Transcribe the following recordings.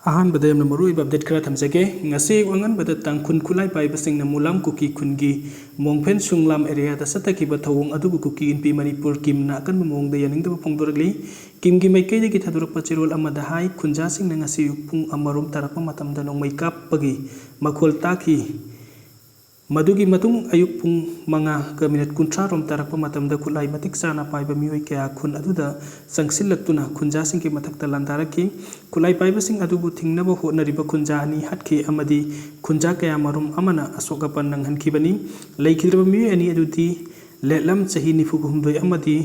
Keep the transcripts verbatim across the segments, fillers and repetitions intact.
ꯑꯍꯥꯟꯕꯗ ꯌꯥꯝꯅ ꯃꯔꯨꯑꯣꯏꯕ ꯑꯞꯗꯦꯠ ꯈꯔ ꯊꯝꯖꯒꯦ꯫ ꯉꯁꯤ ꯑꯌꯨꯛ ꯑꯉꯟꯕꯗ ꯇꯥꯡꯈꯨꯜ ꯈꯨꯠꯂꯥꯏ ꯄꯥꯏꯕꯁꯤꯡꯅ ꯃꯨꯂꯥꯝ ꯀꯨꯀꯤ ꯈꯨꯟꯒꯤ ꯃꯣꯡꯐꯦꯟ ꯁꯨꯡꯂꯥꯝ ꯑꯦꯔꯤꯌꯥꯗ ꯆꯠꯊꯈꯤꯕ ꯊꯧꯑꯣꯡ ꯑꯗꯨꯕꯨ ꯀꯨꯀꯤ ꯏꯟꯄꯤ ꯃꯅꯤꯄꯨꯔ ꯀꯤꯝꯅ ꯑꯀꯟꯕ ꯃꯑꯣꯡꯗ ꯌꯥꯅꯤꯡꯗꯕ ꯐꯣꯡꯗꯣꯔꯛꯂꯤ꯫ ꯀꯤꯝꯒꯤ ꯃꯥꯏꯀꯩꯗꯒꯤ ꯊꯥꯗꯣꯔꯛꯄ ꯆꯦꯔꯣꯜ ꯑꯃꯗ ꯍꯥꯏ, ꯈꯨꯟꯖꯥꯁꯤꯡꯅ ꯉꯁꯤ ꯑꯌꯨꯛ ꯄꯨꯡ ꯑꯃꯔꯣꯝ ꯇꯥꯔꯛꯄ ꯃꯇꯝꯗ ꯅꯣꯡꯃꯩ ꯀꯥꯞꯄꯒꯤ ꯃꯈꯣꯜ ꯇꯥꯈꯤ꯫ ꯃꯗꯨꯒꯤ ꯃꯇꯨꯡ ꯑꯌꯨꯛ ꯄꯨꯡ ꯃꯉꯥꯒ ꯃꯤꯅꯤꯠ ꯀꯨꯟꯊ꯭ꯔꯥ ꯔꯣꯝ ꯇꯥꯔꯛꯄ ꯃꯇꯝꯗ ꯈꯨꯠꯂꯥꯏ ꯃꯇꯤꯛ ꯆꯥꯅ ꯄꯥꯏꯕ ꯃꯤꯑꯣꯏ ꯀꯌꯥ ꯈꯨꯟ ꯑꯗꯨꯗ ꯆꯪꯁꯤꯜꯂꯛꯇꯨꯅ ꯈꯨꯟꯖꯥꯁꯤꯡꯒꯤ ꯃꯊꯛꯇ ꯂꯥꯟꯗꯥꯔꯛꯈꯤ꯫ ꯈꯨꯠꯂꯥꯏ ꯄꯥꯏꯕꯁꯤꯡ ꯑꯗꯨꯕꯨ ꯊꯤꯡꯅꯕ ꯍꯣꯠꯅꯔꯤꯕ ꯈꯨꯟꯖꯥ ꯑꯅꯤ ꯍꯥꯠꯈꯤ ꯑꯃꯗꯤ ꯈꯨꯟꯖꯥ ꯀꯌꯥ ꯃꯔꯨꯝ ꯑꯃꯅ ꯑꯁꯣꯛ ꯑꯄꯟ ꯅꯪꯍꯟꯈꯤꯕꯅꯤ꯫ ꯂꯩꯈꯤꯗ꯭ꯔꯕ ꯃꯤꯑꯣꯏ ꯑꯅꯤ ꯑꯗꯨꯗꯤ ꯂꯦꯠꯂꯝ ꯆꯍꯤ ꯅꯤꯐꯨ ꯍꯨꯝꯗꯣꯏ ꯑꯃꯗꯤ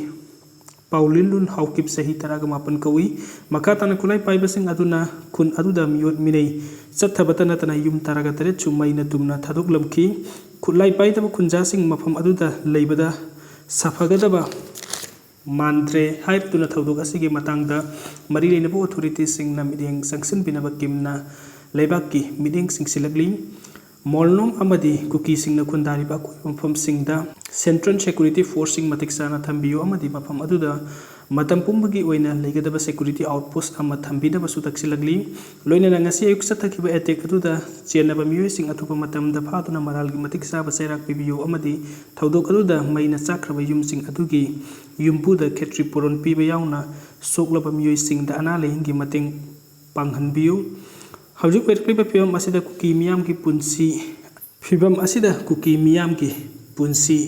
ꯄꯥꯎꯂꯤꯟꯂꯨꯟ ꯍꯥꯎꯀꯤꯞ ꯆꯍꯤ ꯇꯔꯥꯒ ꯃꯥꯄꯟ ꯀꯧꯏ꯫ ꯃꯈꯥ ꯇꯥꯅ ꯈꯨꯠꯂꯥꯏ ꯄꯥꯏꯕꯁꯤꯡ ꯑꯗꯨꯅ ꯈꯨꯟ ꯑꯗꯨꯗ ꯃꯤꯑꯣꯠ ꯃꯤꯅꯩ ꯆꯠꯊꯕꯇ ꯅꯠꯇꯅ ꯌꯨꯝ ꯇꯔꯥꯒ ꯇꯔꯦꯠꯁꯨ ꯃꯩꯅ ꯇꯨꯝꯅ ꯊꯥꯗꯣꯛꯂꯝꯈꯤ꯫ ꯈꯨꯠꯂꯥꯏ ꯄꯥꯏꯗꯕ ꯈꯨꯟꯖꯥꯁꯤꯡ ꯃꯐꯝ ꯑꯗꯨꯗ ꯂꯩꯕꯗ ꯁꯥꯐꯒꯗꯕ ꯃꯥꯟꯗ꯭ꯔꯦ ꯍꯥꯏꯔꯗꯨꯅ ꯊꯧꯗꯣꯛ ꯑꯁꯤꯒꯤ ꯃꯇꯥꯡꯗ ꯃꯔꯤ ꯂꯩꯅꯕ ꯑꯣꯊꯣꯔꯤꯇꯤꯁꯤꯡꯅ ꯃꯤꯠꯌꯦꯡ ꯆꯪꯁꯤꯟꯕꯤꯅꯕ ꯀꯤꯝꯅ ꯂꯩꯕꯥꯛꯀꯤ ꯃꯤꯠꯌꯦꯡ ꯆꯤꯡꯁꯤꯜꯂꯛꯂꯤ꯫ ꯃꯣꯜꯅꯣꯝ ꯑꯃꯗꯤ ꯀꯨꯀꯤꯁꯤꯡꯅ ꯈꯨꯟꯗꯥꯔꯤꯕ ꯑꯀꯣꯏꯕ ꯃꯐꯝꯁꯤꯡꯗ ꯁꯦꯟꯇ꯭ꯔꯦꯜ ꯁꯦꯀ꯭ꯌꯨꯔꯤꯇꯤ ꯐꯣꯔꯁꯁꯤꯡ ꯃꯇꯤꯛ ꯆꯥꯅ ꯊꯝꯕꯤꯌꯨ ꯑꯃꯗꯤ ꯃꯐꯝ ꯑꯗꯨꯗ ꯃꯇꯝ ꯄꯨꯝꯕꯒꯤ ꯑꯣꯏꯅ ꯂꯩꯒꯗꯕ ꯁꯦꯀ꯭ꯌꯨꯔꯤꯇꯤ ꯑꯥꯎꯠꯄꯣꯁ ꯑꯃ ꯊꯝꯕꯤꯅꯕꯁꯨ ꯇꯛꯁꯤꯜꯂꯛꯂꯤ꯫ ꯂꯣꯏꯅꯅ ꯉꯁꯤ ꯑꯌꯨꯛ ꯆꯠꯊꯈꯤꯕ ꯑꯦꯇꯦꯛ ꯑꯗꯨꯗ ꯆꯦꯟꯅꯕ ꯃꯤꯑꯣꯏꯁꯤꯡ ꯑꯊꯨꯕ ꯃꯇꯝꯗ ꯐꯥꯗꯨꯅ ꯃꯔꯥꯜꯒꯤ ꯃꯇꯤꯛ ꯆꯥꯕ ꯆꯩꯔꯥꯛ ꯄꯤꯕꯤꯌꯨ ꯑꯃꯗꯤ ꯊꯧꯗꯣꯛ ꯑꯗꯨꯗ ꯃꯩꯅ ꯆꯥꯛꯈ꯭ꯔꯕ ꯌꯨꯝꯁꯤꯡ ꯑꯗꯨꯒꯤ ꯌꯨꯝꯕꯨꯗ ꯈꯦꯇ꯭ꯔꯤ ꯄꯨꯔꯣꯟ ꯄꯤꯕ ꯌꯥꯎꯅ ꯁꯣꯛꯂꯕ ꯃꯤꯑꯣꯏꯁꯤꯡꯗ ꯑꯅꯥ ꯂꯥꯌꯦꯡꯒꯤ ꯃꯇꯦꯡ ꯄꯥꯡꯍꯟꯕꯤꯌꯨ꯫ ꯍꯧꯖꯤꯛ ꯑꯣꯏꯔꯛꯂꯤꯕ ꯐꯤꯕꯝ ꯑꯁꯤꯗ ꯀꯨꯀꯤ ꯃꯤꯌꯥꯝꯒꯤ ꯄꯨꯟꯁꯤ, ꯐꯤꯕꯝ ꯑꯁꯤꯗ ꯀꯨꯀꯤ ꯃꯤꯌꯥꯝꯒꯤ ꯄꯨꯟꯁꯤ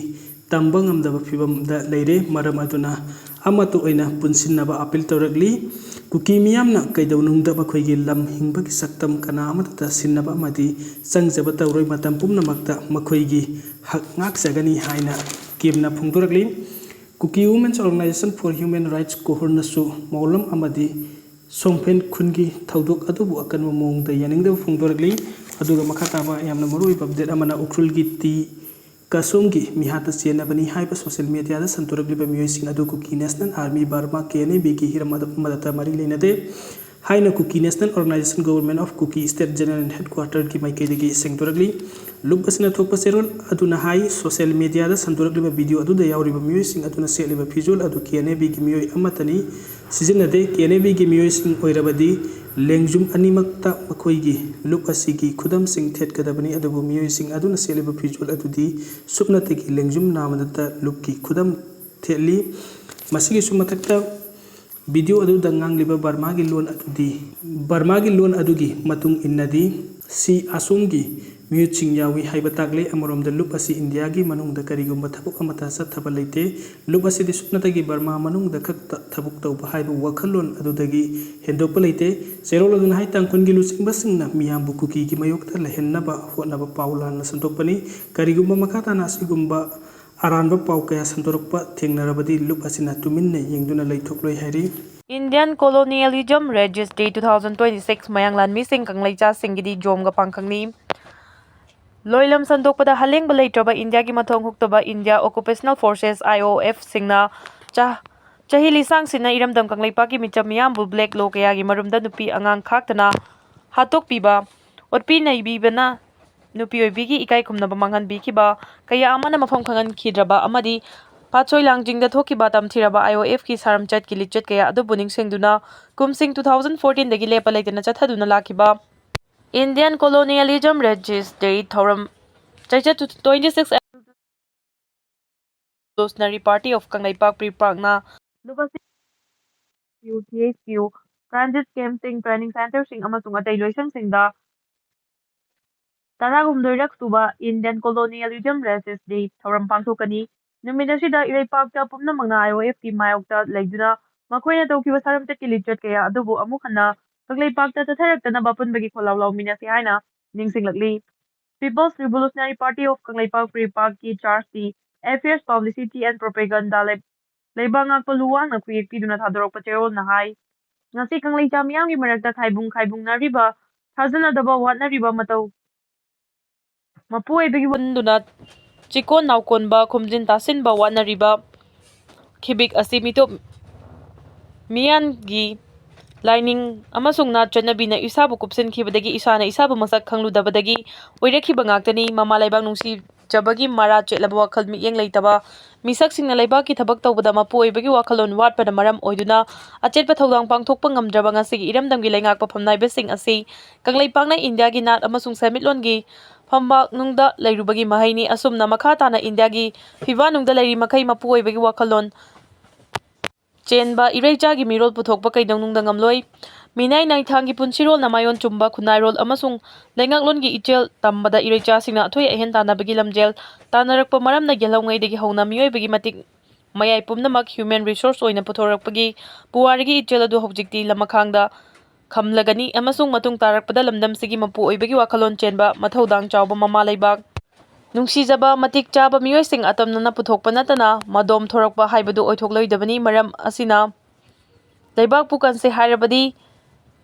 ꯇꯝꯕ ꯉꯝꯗꯕ ꯐꯤꯕꯝꯗ ꯂꯩꯔꯦ꯫ ꯃꯔꯝ ꯑꯗꯨꯅ ꯑꯃꯠꯇ ꯑꯣꯏꯅ ꯄꯨꯟꯁꯤꯟꯅꯕ ꯑꯥꯄꯤꯜ ꯇꯧꯔꯛꯂꯤ꯫ ꯀꯨꯀꯤ ꯃꯤꯌꯥꯝꯅ ꯀꯩꯗꯧꯅꯨꯡꯗ ꯃꯈꯣꯏꯒꯤ ꯂꯝ ꯍꯤꯡꯕꯒꯤ ꯁꯛꯇꯝ ꯀꯅꯥ ꯑꯃꯠꯇꯗ ꯁꯤꯟꯅꯕ ꯑꯃꯗꯤ ꯆꯪꯖꯕ ꯇꯧꯔꯣꯏ꯫ ꯃꯇꯝ ꯄꯨꯝꯅꯃꯛꯇ ꯃꯈꯣꯏꯒꯤ ꯍꯛ ꯉꯥꯛꯆꯒꯅꯤ ꯍꯥꯏꯅ ꯀꯤꯝꯅ ꯐꯣꯡꯗꯣꯔꯛꯂꯤ꯫ ꯀꯨꯀꯤ Women's Organisation for Human Rights, ꯀꯣꯍꯨꯔꯅꯁꯨ ꯃꯧꯂꯝ ꯑꯃꯗꯤ ꯁꯣꯡꯐꯦꯟ ꯈꯨꯟꯒꯤ ꯊꯧꯗꯣꯛ ꯑꯗꯨꯕꯨ ꯑꯀꯟꯕ ꯃꯑꯣꯡꯗ ꯌꯥꯅꯤꯡꯗꯕ ꯐꯣꯡꯗꯣꯔꯛꯂꯤ꯫ ꯑꯗꯨꯒ ꯃꯈꯥ ꯇꯥꯕ ꯌꯥꯝꯅ ꯃꯔꯨꯑꯣꯏꯕ ꯑꯞꯗꯦꯠ ꯑꯃꯅ ꯎꯈ꯭ꯔꯨꯜꯒꯤ ꯇꯤ ꯀꯁꯣꯝꯒꯤ ꯃꯤꯍꯥꯠꯇ ꯆꯦꯟꯅꯕꯅꯤ ꯍꯥꯏꯕ ꯁꯣꯁꯤꯌꯦꯜ ꯃꯤꯗꯤꯌꯥꯗ ꯁꯟꯗꯣꯔꯛꯂꯤꯕ ꯃꯤꯑꯣꯏꯁꯤꯡ ꯑꯗꯨ Kuki national army Burma, K N A ꯕꯤꯒꯤ ꯍꯤꯔꯝ ꯑꯗꯨ ꯑꯃꯠꯇ ꯃꯔꯤ ꯂꯩꯅꯗꯦ ꯍꯥꯏꯅ Kuki national organisation government of Kuki state general ꯍꯦꯗꯀ꯭ꯋꯥꯔꯇꯔꯒꯤ ꯃꯥꯏꯀꯩꯗꯒꯤ ꯁꯦꯡꯗꯣꯔꯛꯂꯤ꯫ ꯂꯨꯞ ꯑꯁꯤꯅ ꯊꯣꯛꯄ ꯆꯦꯔꯣꯜ ꯑꯗꯨꯅ ꯍꯥꯏ, ꯁꯣꯁꯤꯌꯦꯜ ꯃꯤꯗꯤꯌꯥꯗ ꯁꯟꯗꯣꯔꯛꯂꯤꯕ ꯚꯤꯗꯤꯑꯣ ꯑꯗꯨꯗ ꯌꯥꯎꯔꯤꯕ ꯃꯤꯑꯣꯏꯁꯤꯡ ꯑꯗꯨꯅ ꯁꯦꯠꯂꯤꯕ ꯐꯤꯖꯣꯜ ꯑꯗꯨ ꯀꯦ ꯑꯦꯟ ꯑꯦ ꯕꯤꯒꯤ ꯃꯤꯑꯣꯏ ꯑꯃꯠꯇꯅꯤ ꯁꯤꯖꯤꯟꯅꯗꯦ꯫ ꯀꯦ ꯑꯦꯟ ꯑꯦ ꯕꯤꯒꯤ ꯃꯤꯑꯣꯏꯁꯤꯡ ꯑꯣꯏꯔꯕꯗꯤ ꯂꯦꯡꯖꯨꯝ ꯑꯅꯤꯃꯛꯇ ꯃꯈꯣꯏꯒꯤ ꯂꯨꯞ ꯑꯁꯤꯒꯤ ꯈꯨꯗꯝꯁꯤꯡ ꯊꯦꯠꯀꯗꯕꯅꯤ, ꯑꯗꯨꯕꯨ ꯃꯤꯑꯣꯏꯁꯤꯡ ꯑꯗꯨꯅ ꯁꯦꯠꯂꯤꯕ ꯐꯤꯖꯣꯜ ꯑꯗꯨꯗꯤ ꯁꯨꯞꯅꯇꯒꯤ ꯂꯦꯡꯖꯨꯝ ꯅꯥꯃꯗꯇ ꯂꯨꯞꯀꯤ ꯈꯨꯗꯝ ꯊꯦꯠꯂꯤ꯫ ꯃꯁꯤꯒꯤꯁꯨ ꯃꯊꯛꯇ ꯚꯤꯗꯤꯑꯣ ꯑꯗꯨꯗ ꯉꯥꯡꯂꯤꯕ ꯕꯔꯃꯥꯒꯤ ꯂꯣꯟ ꯑꯗꯨꯗꯤ, ꯕꯔꯃꯥꯒꯤ ꯂꯣꯟ ꯑꯗꯨꯒꯤ ꯃꯇꯨꯡ ꯏꯟꯅꯗꯤ ꯁꯤ ꯑꯁꯣꯝꯒꯤ ꯃꯤꯍꯨꯠꯁꯤꯡ ꯌꯥꯎꯏ ꯍꯥꯏꯕ ꯇꯥꯛꯂꯦ꯫ ꯑꯃꯔꯣꯝꯗ ꯂꯨꯞ ꯑꯁꯤ ꯏꯟꯗꯤꯌꯥꯒꯤ ꯃꯅꯨꯡꯗ ꯀꯔꯤꯒꯨꯝꯕ ꯊꯕꯛ ꯑꯃꯠꯇ ꯆꯠꯊꯕ ꯂꯩꯇꯦ꯫ ꯂꯨꯞ ꯑꯁꯤꯗꯤ ꯁꯨꯞꯅꯇꯒꯤ ꯕꯔꯃꯥ ꯃꯅꯨꯡꯗ ꯈꯛꯇ ꯊꯕꯛ ꯇꯧꯕ ꯍꯥꯏꯕ ꯋꯥꯈꯜꯂꯣꯟ ꯑꯗꯨꯗꯒꯤ ꯍꯦꯟꯗꯣꯛꯄ ꯂꯩꯇꯦ꯫ ꯆꯦꯔꯣꯜ ꯑꯗꯨꯅ ꯍꯥꯏ, ꯇꯥꯡꯈꯨꯜꯒꯤ ꯂꯨꯆꯤꯡꯕꯁꯤꯡꯅ ꯃꯤꯌꯥꯝꯕꯨ ꯀꯨꯀꯤꯒꯤ ꯃꯥꯌꯣꯛꯇ ꯂꯩꯍꯟꯅꯕ ꯍꯣꯠꯅꯕ ꯄꯥꯎ ꯂꯥꯟꯅ ꯁꯟꯗꯣꯛꯄꯅꯤ꯫ ꯀꯔꯤꯒꯨꯝꯕ ꯃꯈꯥ ꯇꯥꯅ ꯑꯁꯤꯒꯨꯝꯕ ꯑꯔꯥꯟꯕ ꯄꯥꯎ ꯀꯌꯥ ꯁꯟꯗꯣꯔꯛꯄ ꯊꯦꯡꯅꯔꯕꯗꯤ ꯂꯨꯞ ꯑꯁꯤꯅ ꯇꯨꯃꯤꯟꯅ ꯌꯦꯡꯗꯨꯅ ꯂꯩꯊꯣꯛꯂꯣꯏ ꯍꯥꯏꯔꯤ꯫ Indian Colonialism Registry two thousand twenty-six ꯃꯌꯥꯡ ꯂꯥꯟꯃꯤꯁꯤꯡ ꯀꯪꯂꯩꯆꯥꯁꯤꯡꯒꯤꯗꯤ ꯖꯣꯝꯒ ꯄꯥꯡꯈꯛꯅꯤ꯫ ꯂꯣꯏꯂꯝ ꯁꯟꯗꯣꯛꯄꯗ ꯍꯜꯂꯦꯡꯕ ꯂꯩꯇ꯭ꯔꯕ ꯏꯟꯗꯤꯌꯥꯒꯤ ꯃꯊꯧ ꯍꯨꯛꯇꯕ India Occupational Forces, I O F, ꯁꯤꯡꯅ ꯆ-, ꯆꯍꯤ ꯂꯤꯁꯥꯡꯁꯤꯟꯅ ꯏꯔꯝꯗꯝ ꯀꯪꯂꯩꯄꯥꯛꯀꯤ ꯃꯤꯆꯝ ꯃꯤꯌꯥꯝꯕꯨ black law ꯀꯌꯥꯒꯤ ꯃꯔꯨꯝꯗ ꯅꯨꯄꯤ ꯑꯉꯥꯡ ꯈꯥꯛꯇꯅ ꯍꯥꯠꯇꯣꯛꯄꯤꯕ, ꯑꯣꯠꯄꯤ ꯅꯩꯕꯤꯕꯅ ꯅꯨꯄꯤ ꯑꯣꯏꯕꯤꯒꯤ ꯏꯀꯥꯏ ꯈꯨꯝꯅꯕ ꯃꯥꯡꯍꯟꯕꯤꯈꯤꯕ, ꯀꯌꯥ ꯑꯃꯅ ꯃꯐꯝ ꯈꯪꯍꯟꯈꯤꯗ꯭ꯔꯕ ꯑꯃꯗꯤ ꯄꯥꯠꯁꯣꯏ ꯂꯥꯡꯖꯤꯡꯗ ꯊꯣꯛꯈꯤꯕ ꯇꯝꯊꯤꯔꯕ I O F ꯀꯤ ꯁꯥꯔꯝꯆꯠꯀꯤ ꯂꯤꯆꯠ ꯀꯌꯥ ꯑꯗꯨꯕꯨ ꯅꯤꯡꯁꯤꯡꯗꯨꯅ ꯀꯨꯝꯁꯤꯡ two thousand fourteen ꯗꯒꯤ ꯂꯦꯞꯄ ꯂꯩꯇꯅ ꯆꯠꯊꯗꯨꯅ ꯂꯥꯛꯈꯤꯕ Indian Colonialism Registry ꯊꯧꯔꯝ ꯆꯩꯆꯠ twenty-six Revolutionary Party of Kangleipak ꯄ꯭ꯔꯤꯄꯥꯛꯅ ꯂꯨꯄꯥ ꯊꯤꯑꯦꯁꯀꯤꯌꯨ, transit campꯁꯤꯡ, training centreꯁꯤꯡ ꯑꯃꯁꯨꯡ ꯑꯇꯩ ꯂꯣꯏꯁꯪꯁꯤꯡꯗ ꯇꯔꯥꯍꯨꯝꯗꯣꯏꯔꯛ ꯁꯨꯕ Indian Colonialism Resistance Day ꯊꯧꯔꯝ ꯄꯥꯡꯊꯣꯛꯀꯅꯤ꯫ ꯅꯨꯃꯤꯠ ꯑꯁꯤꯗ ꯏꯔꯩꯄꯥꯛꯇ ꯄꯨꯝꯅꯃꯛꯅ I O F ꯀꯤ ꯃꯥꯌꯣꯛꯇ ꯂꯩꯗꯨꯅ ꯃꯈꯣꯏꯅ ꯇꯧꯈꯤꯕ ꯁꯥꯔꯝꯆꯠꯀꯤ ꯂꯤꯆꯠ ꯀꯌꯥ ꯑꯗꯨꯕꯨ ꯑꯃꯨꯛ ꯍꯟꯅ ꯀꯪꯂꯩꯄꯥꯛꯇ ꯆꯠꯊꯔꯛꯇꯅꯕ ꯑꯄꯨꯟꯕꯒꯤ ꯈꯣꯜꯂꯥꯎ ꯂꯥꯎꯃꯤꯟꯅꯁꯤ ꯍꯥꯏꯅ ꯅꯤꯡꯁꯤꯡꯂꯛꯂꯤ꯫ People's Revolutionary Party of Kangleipak ꯄ꯭ꯔꯤꯄꯥꯛꯀꯤ ꯆꯥꯔꯖꯇꯤ Affairs, Publicity and Propaganda ꯂꯩ-, ꯂꯩꯕꯥꯛ ꯉꯥꯛꯄ ꯂꯨꯋꯥꯡꯅ ꯈꯨꯌꯦꯛ ꯄꯤꯗꯨꯅ ꯊꯥꯗꯣꯔꯛꯄ ꯆꯦꯔꯣꯜꯅ ꯍꯥꯏ꯫ ꯉꯁꯤ ꯀꯪꯂꯩꯆꯥ ꯃꯤꯌꯥꯝꯒꯤ ꯃꯔꯛꯇ ꯈꯥꯏꯕꯨꯡ ꯈꯥꯏꯕꯨꯡꯅꯔꯤꯕ, ꯊꯥꯖꯅꯗꯕ ꯋꯥꯠꯅꯔꯤꯕ ꯃꯇꯧ ꯃꯄꯨ ꯑꯣꯏꯕꯒꯤ ꯋꯥꯈꯜꯗꯨꯅ ꯆꯤꯀꯣꯟ ꯅꯥꯎꯀꯣꯟꯕ, ꯈꯨꯝꯖꯤꯟ ꯇꯥꯁꯤꯟꯕ ꯋꯥꯠꯅꯔꯤꯕ ꯈꯤꯕꯤꯛ ꯑꯁꯤ ꯃꯤꯇꯣꯞ ꯃꯤꯌꯥꯟꯒꯤ ꯂꯥꯏꯅꯤꯡ ꯑꯃꯁꯨꯡ ꯅꯥꯠ ꯆꯠꯅꯕꯤꯅ ꯏꯁꯥꯕꯨ ꯀꯨꯞꯁꯤꯟꯈꯤꯕꯗꯒꯤ ꯏꯁꯥꯅ ꯏꯁꯥꯕꯨ ꯃꯁꯛ ꯈꯪꯂꯨꯗꯕꯗꯒꯤ ꯑꯣꯏꯔꯛꯈꯤꯕ ꯉꯥꯛꯇꯅꯤ꯫ ꯃꯃꯥ ꯂꯩꯕꯥꯛ ꯅꯨꯡꯁꯤ ꯆꯕꯒꯤ ꯃꯔꯥ ꯆꯦꯠꯂꯕ ꯋꯥꯈꯜ ꯃꯤꯠꯌꯦꯡ ꯂꯩꯇꯕ ꯃꯤꯁꯛꯁꯤꯡꯅ ꯂꯩꯕꯥꯛꯀꯤ ꯊꯕꯛ ꯇꯧꯕꯗ ꯃꯄꯨ ꯑꯣꯏꯕꯒꯤ ꯋꯥꯈꯜꯂꯣꯟ ꯋꯥꯠꯄꯅ ꯃꯔꯝ ꯑꯣꯏꯗꯨꯅ ꯑꯆꯦꯠꯄ ꯊꯧꯗꯥꯡ ꯄꯥꯡꯊꯣꯛꯄ ꯉꯝꯗ꯭ꯔꯕ ꯉꯁꯤꯒꯤ ꯏꯔꯝꯗꯝꯒꯤ ꯂꯩꯉꯥꯛꯄ ꯐꯝꯅꯥꯏꯕꯁꯤꯡ ꯑꯁꯤ ꯀꯪꯂꯩꯄꯥꯛꯅ ꯏꯟꯗꯤꯌꯥꯒꯤ ꯅꯥꯠ ꯑꯃꯁꯨꯡ ꯁꯦꯟꯃꯤꯠꯂꯣꯟꯒꯤ ꯐꯝꯕꯥꯛꯅꯨꯡꯗ ꯂꯩꯔꯨꯕꯒꯤ ꯃꯍꯩꯅꯤ꯫ ꯑꯁꯨꯝꯅ ꯃꯈꯥ ꯇꯥꯅ ꯏꯟꯗꯤꯌꯥꯒꯤ ꯐꯤꯕꯥꯛꯅꯨꯡꯗ ꯂꯩꯔꯤ ꯃꯈꯩ ꯃꯄꯨ ꯑꯣꯏꯕꯒꯤ ꯋꯥꯈꯜꯂꯣꯟ ꯆꯦꯟꯕ ꯏꯔꯩꯆꯥꯒꯤ ꯃꯤꯔꯣꯜ ꯄꯨꯊꯣꯛꯄ ꯀꯩꯗꯧꯅꯨꯡꯗ ꯉꯝꯂꯣꯏ꯫ ꯃꯤꯅꯥꯏ ꯅꯥꯏꯊꯥꯡꯒꯤ ꯄꯨꯟꯁꯤꯔꯣꯜꯅ ꯃꯥꯏꯑꯣꯟ ꯆꯨꯝꯕ ꯈꯨꯟꯅꯥꯏꯔꯣꯜ ꯑꯃꯁꯨꯡ ꯂꯩꯉꯥꯛꯂꯣꯟꯒꯤ ꯏꯆꯦꯜ ꯇꯝꯕꯗ ꯏꯔꯩꯆꯥꯁꯤꯡꯅ ꯑꯊꯣꯏ ꯑꯍꯦꯟ ꯇꯥꯟꯅꯕꯒꯤ ꯂꯝꯖꯦꯜ ꯇꯥꯟꯅꯔꯛꯄ ꯃꯔꯝꯅ ꯌꯦꯜꯍꯧꯉꯩꯗꯒꯤ ꯍꯧꯅ ꯃꯤꯑꯣꯏꯕꯒꯤ ꯃꯇꯤꯛ ꯃꯌꯥꯏ ꯄꯨꯝꯅꯃꯛ human resource ꯑꯣꯏꯅ ꯄꯨꯊꯣꯔꯛꯄꯒꯤ ꯄꯨꯋꯥꯔꯤꯒꯤ ꯏꯆꯦꯜ ꯑꯗꯨ ꯍꯧꯖꯤꯛꯇꯤ ꯂꯃꯈꯥꯡꯗ ꯈꯝꯂꯒꯅꯤ ꯑꯃꯁꯨꯡ ꯃꯇꯨꯡ ꯇꯥꯔꯛꯄꯗ ꯂꯝꯗꯝꯁꯤꯒꯤ ꯃꯄꯨ ꯑꯣꯏꯕꯒꯤ ꯋꯥꯈꯜꯂꯣꯟ ꯆꯦꯟꯕ ꯃꯊꯧꯗꯥꯡ ꯆꯥꯎꯕ ꯃꯃꯥ ꯂꯩꯕꯥꯛ ꯅꯨꯡꯁꯤꯖꯕ ꯃꯇꯤꯛ ꯆꯥꯕ ꯃꯤꯑꯣꯏꯁꯤꯡ ꯑꯇꯝꯅꯅ ꯄꯨꯊꯣꯛꯄ ꯅꯠꯇꯅ ꯃꯗꯣꯝ ꯊꯣꯔꯛꯄ ꯍꯥꯏꯕꯗꯨ ꯑꯣꯏꯊꯣꯛꯂꯣꯏꯗꯕꯅꯤ꯫ ꯃꯔꯝ ꯑꯁꯤꯅ ꯂꯩꯕꯥꯛꯄꯨ ꯀꯟꯁꯦ ꯍꯥꯏꯔꯕꯗꯤ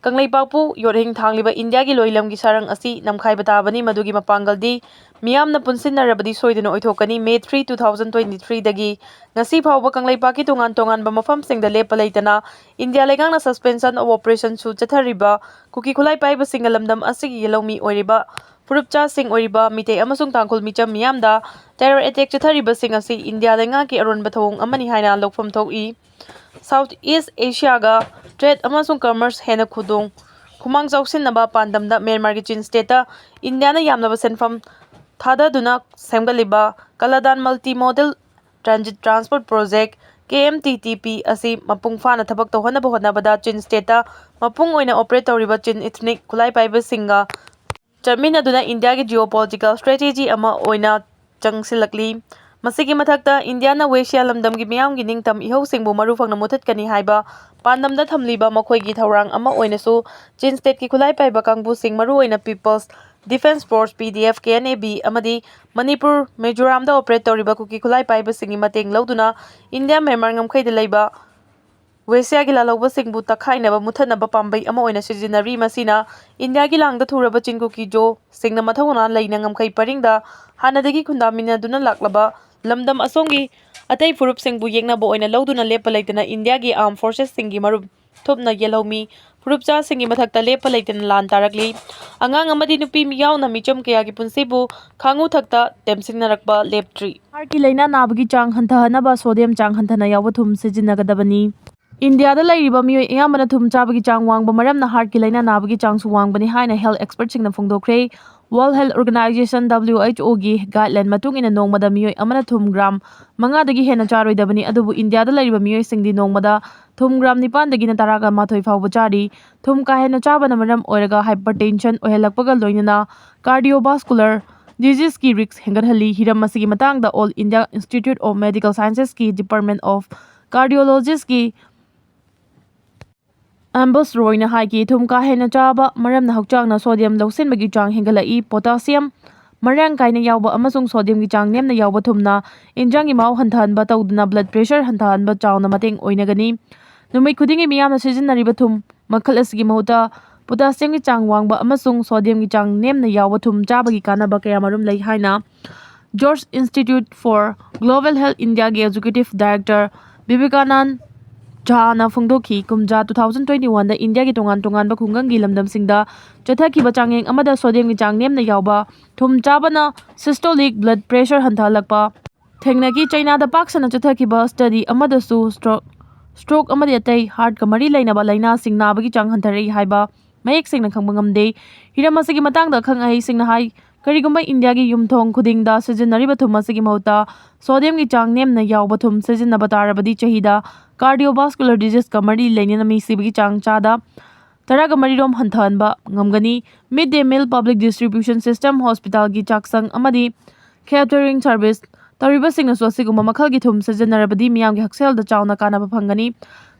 ꯀꯪꯂꯩꯄꯥꯛꯄꯨ ꯌꯣꯠꯍꯤꯡ ꯊꯥꯡꯂꯤꯕ ꯏꯟꯗꯤꯌꯥꯒꯤ ꯂꯣꯏꯂꯝꯒꯤ ꯁꯥꯔꯪ ꯑꯁꯤ ꯅꯝꯈꯥꯏꯕ ꯇꯥꯕꯅꯤ꯫ ꯃꯗꯨꯒꯤ ꯃꯄꯥꯡꯒꯜꯗꯤ ꯃꯤꯌꯥꯝꯅ ꯄꯨꯟꯁꯤꯟꯅꯔꯕꯗꯤ ꯁꯣꯏꯗꯅ ꯑꯣꯏꯊꯣꯛꯀꯅꯤ꯫ May three, two thousand twenty-threeꯗꯒꯤ ꯉꯁꯤ ꯐꯥꯎꯕ ꯀꯪꯂꯩꯄꯥꯛꯀꯤ ꯇꯣꯉꯥꯟ ꯇꯣꯉꯥꯟꯕ ꯃꯐꯝꯁꯤꯡꯗ ꯂꯦꯞꯄ ꯂꯩꯇꯅ ꯏꯟꯗꯤꯌꯥ ꯂꯩꯉꯥꯛꯅ suspension of operationꯁꯨ ꯆꯠꯊꯔꯤꯕ ꯀꯨꯀꯤ ꯈꯨꯠꯂꯥꯏ ꯄꯥꯏꯕꯁꯤꯡꯅ ꯂꯝꯗꯝ ꯑꯁꯤꯒꯤ ꯌꯦꯜꯍꯧꯃꯤ ꯑꯣꯏꯔꯤꯕ ꯐꯨꯔꯨꯞꯆꯥꯁꯤꯡ ꯑꯣꯏꯔꯤꯕ ꯃꯤꯇꯩ ꯑꯃꯁꯨꯡ ꯇꯥꯡꯈꯨꯜ ꯃꯤꯆꯝ ꯃꯤꯌꯥꯝꯗ terror attack ꯆꯠꯊꯔꯤꯕꯁꯤꯡ ꯑꯁꯤ ꯏꯟꯗꯤꯌꯥ ꯂꯩꯉꯥꯛꯀꯤ ꯑꯔꯣꯟꯕ ꯊꯧꯑꯣꯡ ꯑꯃꯅꯤ ꯍꯥꯏꯅ ꯂꯧꯐꯝ ꯊꯣꯛꯏ꯫ South East Asiaꯒ trade ꯑꯃꯁꯨꯡ commerce ꯍꯦꯟꯅ ꯈꯨꯗꯣꯡ ꯈꯨꯃꯥꯡ ꯆꯥꯎꯁꯤꯟꯅꯕ ꯄꯥꯟꯗꯝꯗ ꯃ꯭ꯌꯥꯟꯃꯥꯔꯒꯤ ꯆꯤꯟ stateꯇ ꯏꯟꯗꯤꯌꯥꯅ ꯌꯥꯝꯂꯕ ꯁꯦꯟꯐꯝ ꯊꯥꯗꯗꯨꯅ ꯁꯦꯝꯒꯠꯂꯤꯕ ꯀꯂꯥꯗꯥꯟ Multimodal Transit Transport Project, K M T T P, ꯑꯁꯤ ꯃꯄꯨꯡ ꯐꯥꯅ ꯊꯕꯛ ꯇꯧꯍꯟꯅꯕ ꯍꯣꯠꯅꯕꯗ ꯆꯤꯟ stateꯇ ꯃꯄꯨꯡ ꯑꯣꯏꯅ operate ꯇꯧꯔꯤꯕ ꯆꯤꯟ ethnic ꯈꯨꯠꯂꯥꯏ ꯄꯥꯏꯕꯁꯤꯡꯒ ꯆꯠꯃꯤꯟꯅꯗꯨꯅ ꯏꯟꯗꯤꯌꯥꯒꯤ geopolitical strategy ꯑꯃ ꯑꯣꯏꯅ ꯆꯪꯁꯤꯜꯂꯛꯂꯤ꯫ ꯃꯁꯤꯒꯤ ꯃꯊꯛꯇ, ꯏꯟꯗꯤꯌꯥꯅ ꯋꯦꯁꯤꯌꯥ ꯂꯝꯗꯝꯒꯤ ꯃꯤꯌꯥꯝꯒꯤ ꯅꯤꯡꯇꯝ ꯏꯍꯧꯁꯤꯡꯕꯨ ꯃꯔꯨ ꯐꯪꯅ ꯃꯨꯊꯠꯀꯅꯤ ꯍꯥꯏꯕ ꯄꯥꯟꯗꯝꯗ ꯊꯝꯂꯤꯕ ꯃꯈꯣꯏꯒꯤ ꯊꯧꯔꯥꯡ ꯑꯃ ꯑꯣꯏꯅꯁꯨ ꯆꯤꯟ stateꯀꯤ ꯈꯨꯠꯂꯥꯏ ꯄꯥꯏꯕ ꯀꯥꯡꯕꯨꯁꯤꯡ, ꯃꯔꯨꯑꯣꯏꯅ People's Defence Force, P D F, K N A B, ꯑꯃꯗꯤ ꯃꯅꯤꯄꯨꯔ, ꯃꯤꯖꯣꯔꯥꯝꯗ operate ꯇꯧꯔꯤꯕ ꯀꯨꯀꯤ ꯈꯨꯠꯂꯥꯏ ꯄꯥꯏꯕꯁꯤꯡꯒꯤ ꯃꯇꯦꯡ ꯂꯧꯗꯨꯅ ꯏꯟꯗꯤꯌꯥ ꯃ꯭ꯌꯥꯟꯃꯥꯔ ꯉꯝꯈꯩꯗ ꯂꯩꯕ ꯋꯦꯁꯤꯌꯥꯒꯤ ꯂꯥꯜꯍꯧꯕꯁꯤꯡꯕꯨ ꯇꯛꯈꯥꯏꯅꯕ ꯃꯨꯊꯠꯅꯕ ꯄꯥꯝꯕꯩ ꯑꯃ ꯑꯣꯏꯅ ꯁꯤꯖꯤꯟꯅꯔꯤ꯫ ꯃꯁꯤꯅ ꯏꯟꯗꯤꯌꯥꯒꯤ ꯂꯥꯡꯗ ꯊꯨꯔꯕ ꯆꯤꯟ ꯀꯨꯀꯤ ꯖꯣꯁꯤꯡꯅ ꯃꯊꯧꯅꯥ ꯂꯩꯅ ꯉꯝꯈꯩ ꯄꯔꯤꯡꯗ ꯍꯥꯟꯅꯗꯒꯤ ꯈꯨꯟꯗꯥꯃꯤꯟꯅꯗꯨꯅ ꯂꯥꯛꯂꯕ ꯂꯝꯗꯝ ꯑꯁꯣꯝꯒꯤ ꯑꯇꯩ ꯐꯨꯔꯨꯞꯁꯤꯡꯕꯨ ꯌꯦꯛꯅꯕ ꯑꯣꯏꯅ ꯂꯧꯗꯨꯅ ꯂꯦꯞꯄ ꯂꯩꯇꯅ ꯏꯟꯗꯤꯌꯥꯒꯤ armed forcesꯁꯤꯡꯒꯤ ꯃꯔꯨꯞ ꯊꯨꯞꯅ ꯌꯦꯜꯍꯧꯃꯤ ꯐꯨꯔꯨꯞꯆꯥꯁꯤꯡꯒꯤ ꯃꯊꯛꯇ ꯂꯦꯞꯄ ꯂꯩꯇꯅ ꯂꯥꯟ ꯇꯥꯔꯛꯂꯤ꯫ ꯑꯉꯥꯡ ꯑꯃꯗꯤ ꯅꯨꯄꯤ ꯌꯥꯎꯅ ꯃꯤꯆꯝ ꯀꯌꯥꯒꯤ ꯄꯨꯟꯁꯤꯕꯨ ꯈꯥꯉꯨ ꯊꯛꯇ ꯇꯦꯝꯁꯤꯟꯅꯔꯛꯄ ꯂꯦꯞꯇ꯭ꯔꯤ꯫ ꯍꯥꯔꯠꯀꯤ ꯂꯥꯏꯅꯥ ꯅꯥꯕꯒꯤ ꯆꯥꯡ ꯍꯟꯊꯍꯟꯅꯕ ꯁꯣꯗꯤꯌꯝ ꯆꯥꯡ ꯍꯟꯊꯅ ꯌꯥꯎꯕ ꯊꯨꯝ ꯁꯤꯖꯤꯟꯅꯒꯗꯕꯅꯤ꯫ ꯏꯟꯗꯤꯌꯥꯗ ꯂꯩꯔꯤꯕ ꯃꯤꯑꯣꯏ ꯑꯌꯥꯝꯕꯅ ꯊꯨꯝ ꯆꯥꯕꯒꯤ ꯆꯥꯡ ꯋꯥꯡꯕ ꯃꯔꯝꯅ ꯍꯥꯔꯠꯀꯤ ꯂꯥꯏꯅꯥ ꯅꯥꯕꯒꯤ ꯆꯥꯡꯁꯨ ꯋꯥꯡꯕꯅꯤ ꯍꯥꯏꯅ ꯍꯦꯜꯊ ꯑꯦꯛꯁꯄꯔꯠꯁꯤꯡꯅ ꯐꯣꯡꯗꯣꯛꯈ꯭ꯔꯦ꯫ World Health Organization, W H O, ꯒꯤ ꯒꯥꯏꯗꯂꯥꯏꯟ ꯃꯇꯨꯡ ꯏꯟꯅ ꯅꯣꯡꯃꯗ ꯃꯤꯑꯣꯏ ꯑꯃꯅ ꯊꯨꯝ ꯒ꯭ꯔꯥꯝ ꯃꯉꯥꯗꯒꯤ ꯍꯦꯟꯅ ꯆꯥꯔꯣꯏꯗꯕꯅꯤ꯫ ꯑꯗꯨꯕꯨ ꯏꯟꯗꯤꯌꯥꯗ ꯂꯩꯔꯤꯕ ꯃꯤꯑꯣꯏꯁꯤꯡꯗꯤ ꯅꯣꯡꯃꯗ ꯊꯨꯝ ꯒ꯭ꯔꯥꯝ ꯅꯤꯄꯥꯟꯗꯒꯤꯅ ꯇꯔꯥꯒ ꯃꯥꯊꯣꯏ ꯐꯥꯎꯕ ꯆꯥꯔꯤ꯫ ꯊꯨꯝ ꯀꯥ ꯍꯦꯟꯅ ꯆꯥꯕꯅ ꯃꯔꯝ ꯑꯣꯏꯔꯒ ꯍꯥꯏꯄꯔꯇꯦꯟꯁꯟ ꯑꯣꯏꯍꯜꯂꯛꯄꯒ ꯂꯣꯏꯅꯅ ꯀꯥꯔꯗꯤꯑꯣꯚꯥꯁꯀꯨꯂꯔ ꯗꯤꯖꯤꯁꯀꯤ ꯔꯤꯁꯛ ꯍꯦꯟꯒꯠꯍꯜꯂꯤ꯫ ꯍꯤꯔꯝ ꯑꯁꯤꯒꯤ ꯃꯇꯥꯡꯗ All India Institute of Medical Sciences ꯀꯤ Department of Cardiology ꯀꯤ ꯑꯦꯝꯕꯁ ꯔꯣꯏꯅ ꯍꯥꯏꯈꯤ, ꯊꯨꯝ ꯀꯥ ꯍꯦꯟꯅ ꯆꯥꯕ ꯃꯔꯝꯅ ꯍꯛꯆꯥꯡꯅ ꯁꯣꯗꯤꯌꯝ ꯂꯧꯁꯤꯟꯕꯒꯤ ꯆꯥꯡ ꯍꯦꯟꯒꯠꯂꯛꯏ꯫ ꯄꯣꯇꯥꯁꯤꯌꯝ ꯃꯔꯥꯡ ꯀꯥꯏꯅ ꯌꯥꯎꯕ ꯑꯃꯁꯨꯡ ꯁꯣꯗꯤꯌꯝꯒꯤ ꯆꯥꯡ ꯅꯦꯝꯅ ꯌꯥꯎꯕ ꯊꯨꯝꯅ ꯏꯟꯖꯥꯡꯒꯤ ꯃꯍꯥꯎ ꯍꯟꯊꯍꯟꯕ ꯇꯧꯗꯨꯅ ꯕ꯭ꯂꯗ ꯄ꯭ꯔꯦꯁꯔ ꯍꯟꯊꯍꯟꯕ ꯆꯥꯎꯅ ꯃꯇꯦꯡ ꯑꯣꯏꯅꯒꯅꯤ꯫ ꯅꯨꯃꯤꯠ ꯈꯨꯗꯤꯡꯒꯤ ꯃꯤꯌꯥꯝꯅ ꯁꯤꯖꯤꯟꯅꯔꯤꯕ ꯊꯨꯝ ꯃꯈꯜ ꯑꯁꯤꯒꯤ ꯃꯍꯨꯠꯇ ꯄꯣꯇꯥꯁꯤꯌꯝꯒꯤ ꯆꯥꯡ ꯋꯥꯡꯕ ꯑꯃꯁꯨꯡ ꯁꯣꯗꯤꯌꯝꯒꯤ ꯆꯥꯡ ꯅꯦꯝꯅ ꯌꯥꯎꯕ ꯊꯨꯝ ꯆꯥꯕꯒꯤ ꯀꯥꯟꯅꯕ ꯀꯌꯥꯃꯔꯨꯝ ꯂꯩ ꯍꯥꯏꯅ George Institute for Global Health India ꯒꯤ ꯑꯦꯛꯖꯤꯀ꯭ꯌꯨꯇꯤꯚ ꯗꯥꯏꯔꯦꯛꯇꯔ ꯕꯤꯕꯦꯀꯥꯅꯟꯗ ꯖꯥꯅ ꯐꯣꯡꯗꯣꯛꯈꯤ꯫ ꯀꯨꯝꯖꯥ two thousand twenty one ꯗ ꯏꯟꯗꯤꯌꯥꯒꯤ ꯇꯣꯉꯥꯟ ꯇꯣꯉꯥꯟꯕ ꯈꯨꯡꯒꯪꯒꯤ ꯂꯝꯗꯝꯁꯤꯡꯗ ꯆꯠꯊꯈꯤꯕ ꯆꯥꯡꯌꯦꯡ ꯑꯃꯗ ꯁꯣꯗꯤꯌꯝꯒꯤ ꯆꯥꯡ ꯅꯦꯝꯅ ꯌꯥꯎꯕ ꯊꯨꯝ ꯆꯥꯕꯅ systolic blood pressure ꯍꯟꯊꯍꯜꯂꯛꯄ ꯊꯦꯡꯅꯈꯤ꯫ ꯆꯩꯅꯥꯗ ꯄꯥꯛ ꯁꯟꯅ ꯆꯠꯊꯈꯤꯕ ꯁ꯭ꯇꯗꯤ ꯑꯃꯗꯁꯨ ꯁ꯭ꯇ꯭ꯔꯣꯛ, ꯁ꯭ꯇ꯭ꯔꯣꯛ ꯑꯃꯗꯤ ꯑꯇꯩ ꯍꯥꯔꯠꯀ ꯃꯔꯤ ꯂꯩꯅꯕ ꯂꯥꯏꯅꯥꯁꯤꯡ ꯅꯥꯕꯒꯤ ꯆꯥꯡ ꯍꯟꯊꯔꯛꯏ ꯍꯥꯏꯕ ꯃꯌꯦꯛ ꯁꯦꯡꯅ ꯈꯪꯕ ꯉꯝꯗꯦ꯫ ꯍꯤꯔꯝ ꯑꯁꯤꯒꯤ ꯃꯇꯥꯡꯗ ꯑꯈꯪ ꯑꯍꯩꯁꯤꯡꯅ ꯍꯥꯏ, ꯀꯔꯤꯒꯨꯝꯕ ꯏꯟꯗꯤꯌꯥꯒꯤ ꯌꯨꯝꯊꯣꯡ ꯈꯨꯗꯤꯡꯗ ꯁꯤꯖꯤꯟꯅꯔꯤꯕ ꯊꯨꯝ ꯑꯁꯤꯒꯤ ꯃꯍꯨꯠꯇ ꯁꯣꯗꯤꯌꯝꯒꯤ ꯆꯥꯡ ꯅꯦꯝꯅ ꯌꯥꯎꯕ ꯊꯨꯝ ꯁꯤꯖꯤꯟꯅꯕ ꯇꯥꯔꯕꯗꯤ, ꯆꯍꯤꯗ ꯀꯥꯔꯗꯤꯑꯣꯚꯥꯁꯀꯨꯂꯔ ꯗꯤꯖꯤꯖꯀ ꯃꯔꯤ ꯂꯩꯅꯅ ꯃꯤ ꯁꯤꯕꯒꯤ ꯆꯥꯡ ꯆꯥꯗ ꯇꯔꯥꯒ ꯃꯔꯤꯔꯣꯝ ꯍꯟꯊꯍꯟꯕ ꯉꯝꯒꯅꯤ꯫ Mid day meal, public distribution system, ꯍꯣꯁꯄꯤꯇꯥꯜꯒꯤ ꯆꯥꯛꯁꯪ ꯑꯃꯗꯤ ꯀꯦꯇꯔꯤꯡ ꯁꯔꯚꯤꯁ ꯇꯧꯔꯤꯕꯁꯤꯡꯅꯁꯨ ꯑꯁꯤꯒꯨꯝꯕ ꯃꯈꯜꯒꯤ ꯊꯨꯝ ꯁꯤꯖꯤꯟꯅꯔꯕꯗꯤ ꯃꯤꯌꯥꯝꯒꯤ ꯍꯛꯁꯦꯜꯗ ꯆꯥꯎꯅ ꯀꯥꯟꯅꯕ ꯐꯪꯒꯅꯤ꯫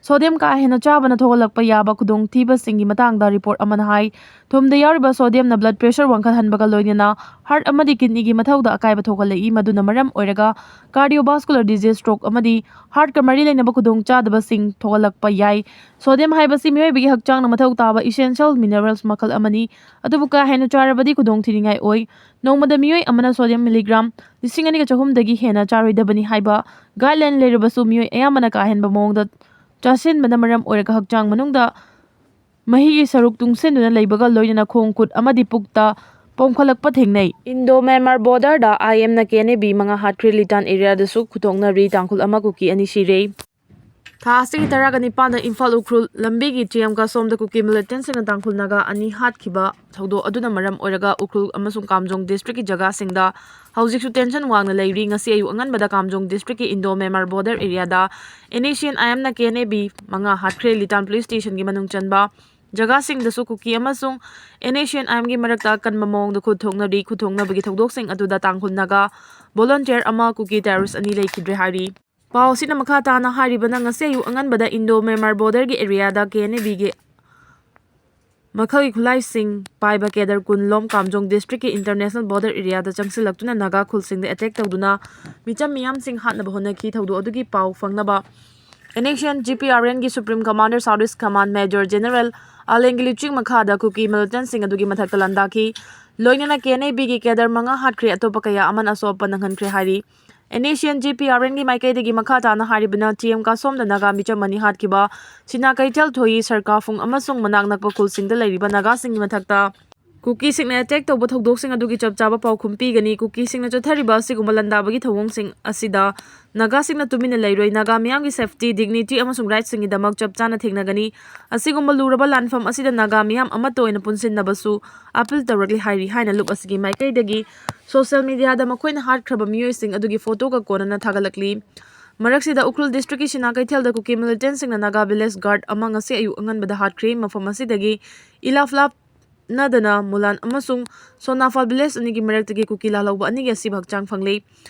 ꯁꯣꯗꯤꯌꯝ ꯀꯥ ꯍꯦꯟꯅ ꯆꯥꯕꯅ ꯊꯣꯛꯍꯜꯂꯛꯄ ꯌꯥꯕ ꯈꯨꯗꯣꯡꯊꯤꯕꯁꯤꯡꯒꯤ ꯃꯇꯥꯡꯗ ꯔꯤꯄꯣꯔꯠ ꯑꯃꯅ ꯍꯥꯏ, ꯊꯨꯝꯗ ꯌꯥꯎꯔꯤꯕ ꯁꯣꯗꯤꯌꯝꯅ ꯕ꯭ꯂꯗ ꯄ꯭ꯔꯦꯁꯔ ꯋꯥꯡꯈꯠꯍꯟꯕꯒ ꯂꯣꯏꯅꯅ ꯍꯥꯔꯠ ꯑꯃꯗꯤ ꯀꯤꯗꯅꯤꯒꯤ ꯃꯊꯧꯗ ꯑꯀꯥꯏꯕ ꯊꯣꯛꯍꯜꯂꯛꯏ, ꯃꯗꯨꯅ ꯃꯔꯝ ꯑꯣꯏꯔꯒ ꯀꯥꯔꯗꯤꯑꯣꯚꯥꯁꯀꯨꯂꯔ ꯗꯤꯖꯤꯖ, ꯁ꯭ꯇ꯭ꯔꯣꯛ ꯑꯃꯗꯤ ꯍꯥꯔꯠꯀ ꯃꯔꯤ ꯂꯩꯅꯕ ꯈꯨꯗꯣꯡꯆꯥꯗꯕꯁꯤꯡ ꯊꯣꯛꯍꯜꯂꯛꯄ ꯌꯥꯏ꯫ ꯁꯣꯗꯤꯌꯝ ꯍꯥꯏꯕꯁꯤ ꯃꯤꯑꯣꯏꯕꯒꯤ ꯍꯛꯆꯥꯡꯅ ꯃꯊꯧ ꯇꯥꯕ essential minerals ꯃꯈꯜ ꯑꯃꯅꯤ, ꯑꯗꯨꯕꯨ ꯀꯥ ꯍꯦꯟꯅ ꯆꯥꯔꯕꯗꯤ ꯈꯨꯗꯣꯡꯊꯤꯅꯤꯡꯉꯥꯏ ꯑꯣꯏ꯫ ꯅꯣꯡꯃꯗ ꯃꯤꯑꯣꯏ ꯑꯃꯅ ꯁꯣꯗꯤꯌꯝ ꯃꯤꯂꯤꯒ꯭ꯔꯥꯝ ꯂꯤꯁꯤꯡ ꯑꯅꯤꯒ ꯆꯍꯨꯝꯗꯒꯤ ꯍꯦꯟꯅ ꯆꯥꯔꯣꯏꯗꯕꯅꯤ ꯍꯥꯏꯕ ꯒꯥꯏꯗꯂꯥꯏꯟ ꯂꯩꯔꯕꯁꯨ, ꯃꯤꯑꯣꯏ ꯑꯌꯥꯝꯕꯅ ꯀꯥ ꯍꯦꯟꯕ ꯃꯑꯣꯡꯗ ꯆꯥꯁꯤꯟꯕꯅ ꯃꯔꯝ ꯑꯣꯏꯔꯒ ꯍꯛꯆꯥꯡ ꯃꯅꯨꯡꯗ ꯃꯍꯤꯒꯤ ꯁꯔꯨꯛ ꯇꯨꯡꯁꯤꯟꯗꯨꯅ ꯂꯩꯕꯒ ꯂꯣꯏꯅꯅ ꯈꯣꯡ ꯈꯨꯠ ꯑꯃꯗꯤ ꯄꯨꯛꯇ ꯄꯣꯝꯈꯠꯂꯛꯄ ꯊꯦꯡꯅꯩ꯫ ꯏꯟꯗꯣ ꯃ꯭ꯌꯥꯟꯃꯥꯔ ꯕꯣꯔꯗꯔꯗ ꯑꯥꯏ ꯑꯦꯝꯅ ꯀꯦ ꯑꯦꯟ ꯑꯦ ꯕꯤ ꯃꯉꯥ ꯍꯥꯠꯈ꯭ꯔꯦ꯫ ꯂꯤꯇꯥꯟ ꯑꯦꯔꯤꯌꯥꯗꯁꯨ ꯈꯨꯗꯣꯡꯅꯔꯤ꯫ ꯇꯥꯡꯈꯨꯜ ꯑꯃ ꯀꯨꯀꯤ ꯑꯅꯤ ꯁꯤꯔꯦ꯫ ꯊꯥ ꯑꯁꯤꯒꯤ ꯇꯔꯥꯒ ꯅꯤꯄꯥꯟꯗ ꯏꯝꯐꯥꯜ ꯎꯈ꯭ꯔꯨꯜ ꯂꯝꯕꯤꯒꯤ ꯆꯤꯌꯝ ꯀꯥꯁꯣꯝꯗ ꯀꯨꯀꯤ ꯃꯤꯂꯤꯇꯦꯟꯁꯤꯡꯅ ꯇꯥꯡꯈꯨꯜ ꯅꯥꯒꯥ ꯑꯅꯤ ꯍꯥꯠꯈꯤꯕ ꯊꯧꯗꯣꯛ ꯑꯗꯨꯅ ꯃꯔꯝ ꯑꯣꯏꯔꯒ ꯎꯈ꯭ꯔꯨꯜ ꯑꯃꯁꯨꯡ ꯀꯥꯝꯖꯣꯡ ꯗꯤꯁꯇ꯭ꯔꯤꯛꯀꯤ ꯖꯒꯥꯁꯤꯡꯗ ꯍꯧꯖꯤꯛꯁꯨ ꯇꯦꯟꯁꯟ ꯋꯥꯡꯅ ꯂꯩꯔꯤ꯫ ꯉꯁꯤ ꯑꯌꯨꯛ ꯑꯉꯟꯕꯗ ꯀꯥꯝꯖꯣꯡ ꯗꯤꯁꯇ꯭ꯔꯤꯛꯀꯤ ꯏꯟꯗꯣ ꯃ꯭ꯌꯥꯟꯃꯥꯔ ꯕꯣꯔꯗꯔ ꯑꯦꯔꯤꯌꯥꯗ N A C N I ꯑꯦꯝꯅ ꯀꯦ ꯑꯦꯟ ꯑꯦ ꯕꯤ ꯃꯉꯥ ꯍꯥꯠꯈ꯭ꯔꯦ꯫ ꯂꯤꯇꯥꯟ ꯄꯨꯂꯤꯁ ꯁ꯭ꯇꯦꯁꯟꯒꯤ ꯃꯅꯨꯡ ꯆꯟꯕ ꯖꯒꯥꯁꯤꯡꯗꯁꯨ ꯀꯨꯀꯤ ꯑꯃꯁꯨꯡ ꯑꯦꯟ ꯑꯦ ꯁꯤ ꯑꯦꯟ ꯑꯥꯏ ꯑꯦꯝꯒꯤ ꯃꯔꯛꯇ ꯑꯀꯟꯕ ꯃꯑꯣꯡꯗ ꯈꯨꯠ ꯊꯣꯛꯅꯔꯤ꯫ ꯈꯨꯠ ꯊꯣꯛꯅꯕꯒꯤ ꯊꯧꯗꯣꯛꯁꯤꯡ ꯑꯗꯨꯗ ꯇꯥꯡꯈꯨꯜ ꯅꯥꯒꯥ ꯚꯣꯂꯨꯟꯇꯤꯌꯔ ꯑꯃ, ꯀꯨꯀꯤ ꯇꯦꯔꯣꯔꯤꯁ ꯑꯅꯤ ꯂꯩꯈꯤꯗ꯭ꯔꯦ ꯍꯥꯏꯔꯤ꯫ ꯄꯥꯎ ꯑꯁꯤꯅ ꯃꯈꯥ ꯇꯥꯅ ꯍꯥꯏꯔꯤꯕꯅ, ꯉꯁꯤ ꯑꯌꯨꯛ ꯑꯉꯟꯕꯗ ꯏꯟꯗꯣ ꯃ꯭ꯌꯥꯟꯃꯥꯔ ꯕꯣꯔꯗꯔꯒꯤ ꯑꯦꯔꯤꯌꯥꯗ ꯀꯦ ꯑꯦꯟ ꯑꯦ ꯕꯤꯒꯤ ꯃꯈꯜꯒꯤ ꯈꯨꯠꯂꯥꯏꯁꯤꯡ ꯄꯥꯏꯕ ꯀꯦꯗꯔ ꯀꯨꯟ ꯂꯣꯝ ꯀꯥꯝꯖꯣꯡ ꯗꯤꯁꯇ꯭ꯔꯤꯛꯀꯤ ꯏꯟꯇꯔꯅꯦꯁꯅꯦꯜ ꯕꯣꯔꯗꯔ ꯑꯦꯔꯤꯌꯥꯗ ꯆꯪꯁꯤꯜꯂꯛꯇꯨꯅ ꯅꯥꯒꯥ ꯈꯨꯜꯁꯤꯡꯗ ꯑꯦꯇꯦꯛ ꯇꯧꯗꯨꯅ ꯃꯤꯆꯝ ꯃꯤꯌꯥꯝꯁꯤꯡ ꯍꯥꯠꯅꯕ ꯍꯣꯠꯅꯈꯤ꯫ ꯊꯧꯗꯣꯛ ꯑꯗꯨꯒꯤ ꯄꯥꯎ ꯐꯪꯅꯕ N A C N G P R ꯑꯦꯟꯒꯤ supreme commander south east command major general ꯑꯂꯦꯟꯒꯤ ꯂꯨꯆꯤꯡ ꯃꯈꯥꯗ ꯀꯨꯀꯤ ꯃꯤꯂꯤꯇꯦꯟꯁꯤꯡ ꯑꯗꯨꯒꯤ ꯃꯊꯛꯇ ꯂꯥꯟꯗꯥꯈꯤ꯫ ꯂꯣꯏꯅꯅ ꯀꯦ ꯑꯦꯟ ꯑꯦ ꯕꯤꯒꯤ ꯀꯦꯗꯔ ꯃꯉꯥ ꯍꯥꯠꯈ꯭ꯔꯦ, ꯑꯇꯣꯞꯄ ꯀꯌꯥ ꯑꯃꯅ ꯑꯁꯣꯛ ꯑꯄꯟ ꯅꯪꯍꯟꯈ꯭ꯔꯦ ꯍꯥꯏꯔꯤ꯫ N A C N G P R ꯑꯦꯟꯒꯤ ꯃꯥꯏꯀꯩꯗꯒꯤ ꯃꯈꯥ ꯇꯥꯅ ꯍꯥꯏꯔꯤꯕꯅ, ꯆꯤꯌꯝ ꯀꯥꯁꯣꯝꯗ ꯅꯥꯒꯥ ꯃꯤꯆꯝ ꯑꯅꯤ ꯍꯥꯠꯈꯤꯕ, ꯁꯤꯅꯥ ꯀꯩꯊꯦꯜ, ꯊꯣꯌꯤ, ꯁꯔꯀꯥꯐꯨꯡ ꯑꯃꯁꯨꯡ ꯃꯅꯥꯛ ꯅꯛꯄ ꯈꯨꯜꯁꯤꯡꯗ ꯂꯩꯔꯤꯕ ꯅꯥꯒꯥꯁꯤꯡꯒꯤ ꯃꯊꯛꯇ ꯀꯨꯀꯤꯁꯤꯡꯅ ꯑꯦꯇꯦꯛ ꯇꯧꯕ ꯊꯧꯗꯣꯛꯁꯤꯡ ꯑꯗꯨꯒꯤ ꯆꯞ ꯆꯥꯕ ꯄꯥꯎꯈꯨꯝ ꯄꯤꯒꯅꯤ꯫ ꯀꯨꯀꯤꯁꯤꯡꯅ ꯆꯠꯊꯔꯤꯕ ꯑꯁꯤꯒꯨꯝꯕ ꯂꯥꯟꯗꯥꯕꯒꯤ ꯊꯧꯑꯣꯡꯁꯤꯡ ꯑꯁꯤꯗ ꯅꯥꯒꯥꯁꯤꯡꯅ ꯇꯨꯃꯤꯟꯅ ꯂꯩꯔꯣꯏ꯫ ꯅꯥꯒꯥ ꯃꯤꯌꯥꯝꯒꯤ ꯁꯦꯐꯇꯤ, ꯗꯤꯒꯅꯤꯇꯤ ꯑꯃꯁꯨꯡ ꯔꯥꯏꯠꯁꯤꯡꯒꯤꯗꯃꯛ ꯆꯞ ꯆꯥꯅ ꯊꯦꯡꯅꯒꯅꯤ꯫ ꯑꯁꯤꯒꯨꯝꯕ ꯂꯨꯔꯕ ꯂꯥꯟꯐꯝ ꯑꯁꯤꯗ ꯅꯥꯒꯥ ꯃꯤꯌꯥꯝ ꯑꯃꯠꯇ ꯑꯣꯏꯅ ꯄꯨꯟꯁꯤꯟꯅꯕꯁꯨ ꯑꯄꯤꯜ ꯇꯧꯔꯛꯂꯤ ꯍꯥꯏꯔꯤ ꯍꯥꯏꯅ ꯂꯨꯞ ꯑꯁꯤꯒꯤ ꯃꯥꯏꯀꯩꯗꯒꯤ ꯁꯣꯁꯤꯌꯦꯜ ꯃꯤꯗꯤꯌꯥꯗ ꯃꯈꯣꯏꯅ ꯍꯥꯠꯈ꯭ꯔꯕ ꯃꯤꯑꯣꯏꯁꯤꯡ ꯑꯗꯨꯒꯤ ꯐꯣꯇꯣꯒ ꯀꯣꯟꯅꯅ ꯊꯥꯒꯠꯂꯛꯂꯤ꯫ ꯃꯔꯛꯁꯤꯗ ꯎꯈ꯭ꯔꯨꯜ ꯗꯤꯁꯇ꯭ꯔꯤꯛꯀꯤ ꯁꯤꯅꯥ ꯀꯩꯊꯦꯜꯗ ꯀꯨꯀꯤ ꯃꯤꯂꯤꯇꯦꯟꯁꯤꯡꯅ ꯅꯥꯒꯥ ꯚꯤꯂꯦꯖ ꯒꯥꯔꯗ ꯑꯃ ꯉꯁꯤ ꯑꯌꯨꯛ ꯑꯉꯟꯕꯗ ꯍꯥꯠꯈ꯭ꯔꯦ꯫ ꯃꯐꯝ ꯑꯁꯤꯗꯒꯤ ꯏꯂꯥꯞ ꯂꯥꯞꯅꯗꯅ ꯃꯨꯂꯥꯟ ꯑꯃꯁꯨꯡ ꯁꯣꯅꯥꯐꯥꯜ ꯚꯤꯂꯦꯖ ꯑꯅꯤꯒꯤ ꯃꯔꯛꯇꯒꯤ ꯀꯨꯀꯤ ꯂꯥꯜꯍꯧꯕ ꯑꯅꯤꯒꯤ ꯑꯁꯤꯕ ꯍꯛꯆꯥꯡ ꯐꯪꯂꯦ꯫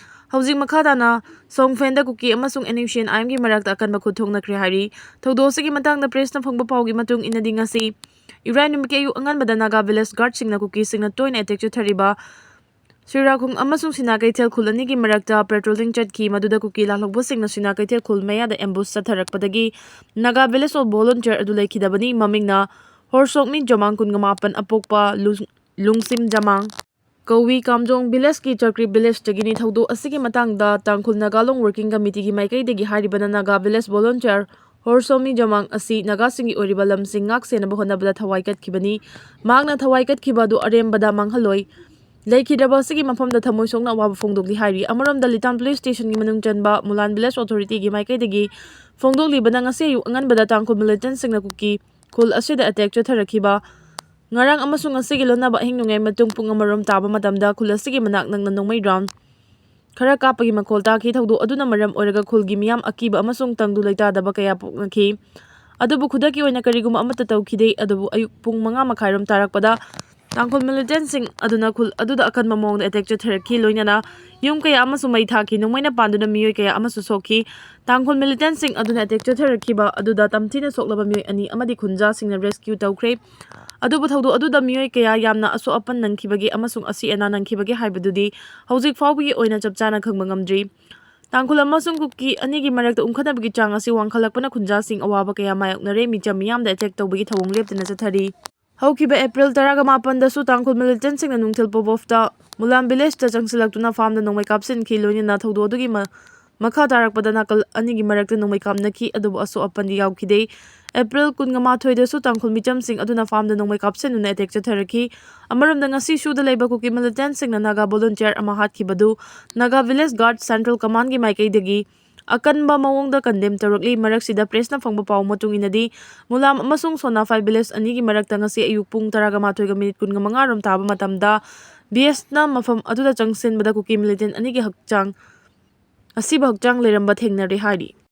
ꯍꯧꯖꯤꯛ ꯃꯈꯥ ꯇꯥꯅ ꯁꯣꯡꯐꯦꯟꯗ ꯀꯨꯀꯤ ꯑꯃꯁꯨꯡ ꯑꯦꯟ ꯑꯦ ꯁꯤ ꯑꯦꯟ ꯑꯥꯏ ꯑꯦꯝꯒꯤ ꯃꯔꯛꯇ ꯑꯀꯟꯕ ꯈꯨꯠ ꯊꯣꯛꯅꯈ꯭ꯔꯦ ꯍꯥꯏꯔꯤ꯫ ꯊꯧꯗꯣꯛ ꯑꯁꯤꯒꯤ ꯃꯇꯥꯡꯗ ꯄ꯭ꯔꯦꯁꯅ ꯐꯪꯕ ꯄꯥꯎꯒꯤ ꯃꯇꯨꯡ ꯏꯟꯅꯗꯤ, ꯉꯁꯤ ꯏꯔꯥꯏ ꯅꯨꯃꯤꯠꯀꯤ ꯑꯌꯨꯛ ꯑꯉꯟꯕꯗ ꯅꯥꯒꯥ ꯚꯤꯂꯦꯖ ꯒꯥꯔꯗꯁꯤꯡꯅ ꯀꯨꯀꯤꯁꯤꯡꯅ ꯇꯣꯏꯅ ꯑꯦꯇꯦꯛ ꯆꯠꯊꯔꯤꯕ ꯁꯤꯔꯥꯈꯣꯡ ꯑꯃꯁꯨꯡ ꯁꯤꯅꯥ ꯀꯩꯊꯦꯜ ꯈꯨꯜ ꯑꯅꯤꯒꯤ ꯃꯔꯛꯇ ꯄꯦꯇ꯭ꯔꯣꯂꯤꯡ ꯆꯠꯈꯤ꯫ ꯃꯗꯨꯗ ꯀꯨꯀꯤ ꯂꯥꯜꯍꯧꯕꯁꯤꯡꯅ ꯁꯤꯅꯥ ꯀꯩꯊꯦꯜ ꯈꯨꯜ ꯃꯌꯥꯗ ꯑꯦꯝꯕꯨꯁ ꯆꯠꯊꯔꯛꯄꯗꯒꯤ ꯅꯥꯒꯥ ꯚꯤꯂꯦꯖ ꯑꯣꯐ ꯚꯣꯂꯨꯟꯇꯤꯌꯔ ꯑꯗꯨ ꯂꯩꯈꯤꯗꯕꯅꯤ꯫ ꯃꯃꯤꯡꯅ ꯍꯣꯔꯁꯣꯛꯃꯤ ꯖꯃꯥꯡ, ꯀꯨꯟꯒ ꯃꯥꯄꯟ, ꯑꯄꯣꯛꯄ ꯂꯨ-, ꯂꯨꯡꯁꯤꯝ ꯖꯃꯥꯡ ꯀꯧꯏ꯫ ꯀꯥꯝꯖꯣꯡ ꯚꯤꯂꯦꯖꯀꯤ ꯆꯀ꯭ꯔꯤ ꯚꯤꯂꯦꯖꯇꯒꯤꯅꯤ꯫ ꯊꯧꯗꯣꯛ ꯑꯁꯤꯒꯤ ꯃꯇꯥꯡꯗ ꯇꯥꯡꯈꯨꯜ ꯅꯥꯒꯥꯂꯣꯡ ꯋꯥꯔꯀꯤꯡ ꯀꯃꯤꯇꯤꯒꯤ ꯃꯥꯏꯀꯩꯗꯒꯤ ꯍꯥꯏꯔꯤꯕꯅ, ꯅꯥꯒꯥ ꯚꯤꯂꯦꯖ ꯚꯣꯂꯨꯟꯇꯤꯌꯔ ꯍꯣꯔꯁꯣꯃꯤ ꯖꯣꯃꯥꯡ ꯑꯁꯤ ꯅꯥꯒꯥꯁꯤꯡꯒꯤ ꯑꯣꯏꯔꯤꯕ ꯂꯝꯁꯤꯡ ꯉꯥꯛ ꯁꯦꯟꯅꯕ ꯍꯣꯠꯅꯕꯗ ꯊꯋꯥꯏ ꯀꯠꯈꯤꯕꯅꯤ꯫ ꯃꯍꯥꯛꯅ ꯊꯋꯥꯏ ꯀꯠꯈꯤꯕ ꯑꯗꯨ ꯑꯔꯦꯝꯕꯗ ꯃꯥꯡꯍꯜꯂꯣꯏ꯫ ꯂꯩꯈꯤꯗ꯭ꯔꯕ ꯑꯁꯤꯒꯤ ꯃꯐꯝꯗ ꯊꯃꯣꯏ ꯁꯣꯛꯅ ꯑꯋꯥꯕ ꯐꯣꯡꯗꯣꯛꯂꯤ ꯍꯥꯏꯔꯤ꯫ ꯑꯃꯔꯣꯝꯗ ꯂꯤꯇꯥꯟ ꯄꯨꯂꯤꯁ ꯁ꯭ꯇꯦꯁꯟꯒꯤ ꯃꯅꯨꯡ ꯆꯟꯕ ꯃꯨꯂꯥꯟ ꯚꯤꯂꯦꯖ ꯑꯣꯊꯣꯔꯤꯇꯤꯒꯤ ꯃꯥꯏꯀꯩꯗꯒꯤ ꯐꯣꯡꯗꯣꯛꯂꯤꯕꯅ ꯉꯁꯤ ꯑꯌꯨꯛ ꯑꯉꯟꯕꯗ ꯇꯥꯡꯈꯨꯜ ꯃꯤꯂꯤꯇꯦꯟꯁꯤꯡꯅ ꯀꯨꯀꯤ ꯈꯨꯜ ꯑꯁꯤꯗ ꯑꯦꯇꯦꯛ ꯆꯠꯊꯔꯛꯈꯤꯕ ꯉꯔꯥꯡ ꯑꯃꯁꯨꯡ ꯉꯁꯤꯒꯤ ꯂꯣꯟꯅꯕ ꯑꯍꯤꯡ ꯅꯣꯡꯌꯥꯏ ꯃꯇꯨꯡ ꯄꯨꯡ ꯑꯃꯔꯣꯝ ꯇꯥꯕ ꯃꯇꯝꯗ ꯈꯨꯜ ꯑꯁꯤꯒꯤ ꯃꯅꯥꯛ ꯅꯛꯅ ꯅꯣꯡꯃꯩ ꯔꯥꯎꯟ ꯈꯔ ꯀꯥꯞꯄꯒꯤ ꯃꯈꯣꯜ ꯇꯥꯈꯤ꯫ ꯊꯧꯗꯣꯛ ꯑꯗꯨꯅ ꯃꯔꯝ ꯑꯣꯏꯔꯒ ꯈꯨꯜꯒꯤ ꯃꯤꯌꯥꯝ ꯑꯀꯤꯕ ꯑꯃꯁꯨꯡ ꯇꯪꯗꯨ ꯂꯩꯇꯥꯗꯕ ꯀꯌꯥ ꯄꯣꯛꯅꯈꯤ꯫ ꯑꯗꯨꯕꯨ ꯈꯨꯗꯛꯀꯤ ꯑꯣꯏꯅ ꯀꯔꯤꯒꯨꯝꯕ ꯑꯃꯠꯇ ꯇꯧꯈꯤꯗꯦ꯫ ꯑꯗꯨꯕꯨ ꯑꯌꯨꯛ ꯄꯨꯡ ꯃꯉꯥ ꯃꯈꯥꯏꯔꯣꯝ ꯇꯥꯔꯛꯄꯗ ꯇꯥꯡꯈꯨꯜ ꯃꯤꯂꯤꯇꯦꯟꯁꯤꯡ ꯑꯗꯨꯅ ꯈꯨꯜ ꯑꯗꯨꯗ ꯑꯀꯟꯕ ꯃꯑꯣꯡꯗ ꯑꯦꯇꯦꯛ ꯆꯠꯊꯔꯛꯈꯤ꯫ ꯂꯣꯏꯅꯅ ꯌꯨꯝ ꯀꯌꯥ ꯑꯃꯁꯨ ꯃꯩ ꯊꯥꯈꯤ꯫ ꯅꯣꯡꯃꯩꯅ ꯄꯥꯟꯗꯨꯅ ꯃꯤꯑꯣꯏ ꯀꯌꯥ ꯑꯃꯁꯨ ꯁꯣꯛꯈꯤ꯫ ꯇꯥꯡꯈꯨꯜ ꯃꯤꯂꯤꯇꯦꯟꯁꯤꯡ ꯑꯗꯨꯅ ꯑꯦꯇꯦꯛ ꯆꯠꯊꯔꯛꯈꯤꯕ ꯑꯗꯨꯗ ꯇꯝꯊꯤꯅ ꯁꯣꯛꯂꯕ ꯃꯤꯑꯣꯏ ꯑꯅꯤ ꯑꯃꯗꯤ ꯈꯨꯟꯖꯥꯁꯤꯡꯅ ꯔꯦꯁꯀ꯭ꯌꯨ ꯇꯧꯈ꯭ꯔꯦ꯫ ꯑꯗꯨꯕꯨ ꯊꯧꯗꯣꯛ ꯑꯗꯨꯗ ꯃꯤꯑꯣꯏ ꯀꯌꯥ ꯌꯥꯝꯅ ꯑꯁꯣꯛ ꯑꯄꯟ ꯅꯪꯈꯤꯕꯒꯦ ꯑꯃꯁꯨꯡ ꯑꯁꯤ ꯑꯅꯥ ꯅꯪꯈꯤꯕꯒꯦ ꯍꯥꯏꯕꯗꯨꯗꯤ ꯍꯧꯖꯤꯛ ꯐꯥꯎꯕꯒꯤ ꯑꯣꯏꯅ ꯆꯞ ꯆꯥꯅ ꯈꯪꯕ ꯉꯝꯗ꯭ꯔꯤ꯫ ꯇꯥꯡꯈꯨꯜ ꯑꯃꯁꯨꯡ ꯀꯨꯀꯤ ꯑꯅꯤꯒꯤ ꯃꯔꯛꯇ ꯎꯪꯈꯠꯅꯕꯒꯤ ꯆꯥꯡ ꯑꯁꯤ ꯋꯥꯡꯈꯠꯂꯛꯄꯅ ꯈꯨꯟꯖꯥꯁꯤꯡ ꯑꯋꯥꯕ ꯀꯌꯥ ꯃꯥꯌꯣꯛꯅꯔꯦ꯫ ꯃꯤꯆꯝ ꯃꯤꯌꯥꯝꯗ ꯑꯦꯇꯦꯛ ꯇꯧꯕꯒꯤ ꯊꯧꯑꯣꯡ ꯂꯦꯞꯇꯅ ꯆꯠꯊꯔꯤ꯫ ꯍꯧꯈꯤꯕ ꯑꯦꯄ꯭ꯔꯤꯜ ꯇꯔꯥꯒ ꯃꯥꯄꯟꯗꯁꯨ ꯇꯥꯡꯈꯨꯜ ꯃꯤꯂꯤꯇꯦꯟꯁꯤꯡꯅ ꯅꯨꯡꯊꯤꯜ ꯄꯣꯕꯣꯐꯇ ꯃꯨꯂꯥꯝ ꯚꯤꯂꯦꯖꯇ ꯆꯪꯁꯤꯜꯂꯛꯇꯨꯅ ꯐꯥꯔꯝꯗ ꯅꯣꯡꯃꯩ ꯀꯥꯞꯁꯤꯟꯈꯤ꯫ ꯂꯣꯏꯅꯅ ꯊꯧꯗꯣꯛ ꯑꯗꯨꯒꯤ ꯃ-, ꯃꯈꯥ ꯇꯥꯔꯛꯄꯗ ꯅꯥꯀꯜ ꯑꯅꯤꯒꯤ ꯃꯔꯛꯇ ꯅꯣꯡꯃꯩ ꯀꯥꯞꯅꯈꯤ, ꯑꯗꯨꯕꯨ ꯑꯁꯣꯛ ꯑꯄꯟꯗꯤ ꯌꯥꯎꯈꯤꯗꯦ꯫ ꯑꯦꯄ꯭ꯔꯤꯜ ꯀꯨꯟꯃꯥꯊꯣꯏꯗꯁꯨ ꯇꯥꯡꯈꯨꯜ ꯃꯤꯆꯝꯁꯤꯡ ꯑꯗꯨꯅ ꯐꯥꯔꯝꯗ ꯅꯣꯡꯃꯩ ꯀꯥꯞꯁꯤꯟꯗꯨꯅ ꯑꯦꯇꯦꯛ ꯆꯠꯊꯔꯛꯈꯤ꯫ ꯑꯃꯔꯣꯝꯗ ꯉꯁꯤ ꯁꯨꯗ ꯂꯩꯕ ꯀꯨꯀꯤ ꯃꯤꯂꯤꯇꯦꯟꯁꯤꯡꯅ ꯅꯥꯒꯥ ꯚꯣꯂꯨꯟꯇꯤꯌꯔ ꯑꯃ ꯍꯥꯠꯈꯤꯕꯗꯨ ꯅꯥꯒꯥ ꯚꯤꯂꯦꯖ ꯒꯥꯔꯗ ꯁꯦꯟꯇ꯭ꯔꯦꯜ ꯀꯃꯥꯟꯒꯤ ꯃꯥꯏꯀꯩꯗꯒꯤ ꯑꯀꯟꯕ ꯃꯑꯣꯡꯗ ꯀꯟꯗꯦꯝ ꯇꯧꯔꯛꯂꯤ꯫ ꯃꯔꯛꯁꯤꯗ ꯄ꯭ꯔꯦꯁꯅ ꯐꯪꯕ ꯄꯥꯎ ꯃꯇꯨꯡ ꯏꯟꯅꯗꯤ ꯃꯨꯂꯥꯝ ꯑꯃꯁꯨꯡ ꯁꯣꯅꯥꯐꯥꯏ ꯚꯤꯂꯦꯖ ꯑꯅꯤꯒꯤ ꯃꯔꯛꯇ ꯉꯁꯤ ꯑꯌꯨꯛ ꯄꯨꯡ ꯇꯔꯥꯒ ꯃꯥꯊꯣꯏꯒ ꯃꯤꯅꯤꯠ ꯀꯨꯟꯒ ꯃꯉꯥ ꯔꯣꯝ ꯇꯥꯕ ꯃꯇꯝꯗ ꯕꯤ ꯑꯦꯁꯅ ꯃꯐꯝ ꯑꯗꯨꯗ ꯆꯪꯁꯤꯟꯕꯗ ꯀꯨꯀꯤ ꯃꯤꯂꯤꯇꯦꯟ ꯑꯅꯤꯒꯤ ꯍꯛꯆꯥꯡ, ꯑꯁꯤꯕ ꯍꯛꯆꯥꯡ ꯂꯩꯔꯝꯕ ꯊꯦꯡꯅꯔꯦ ꯍꯥꯏꯔꯤ꯫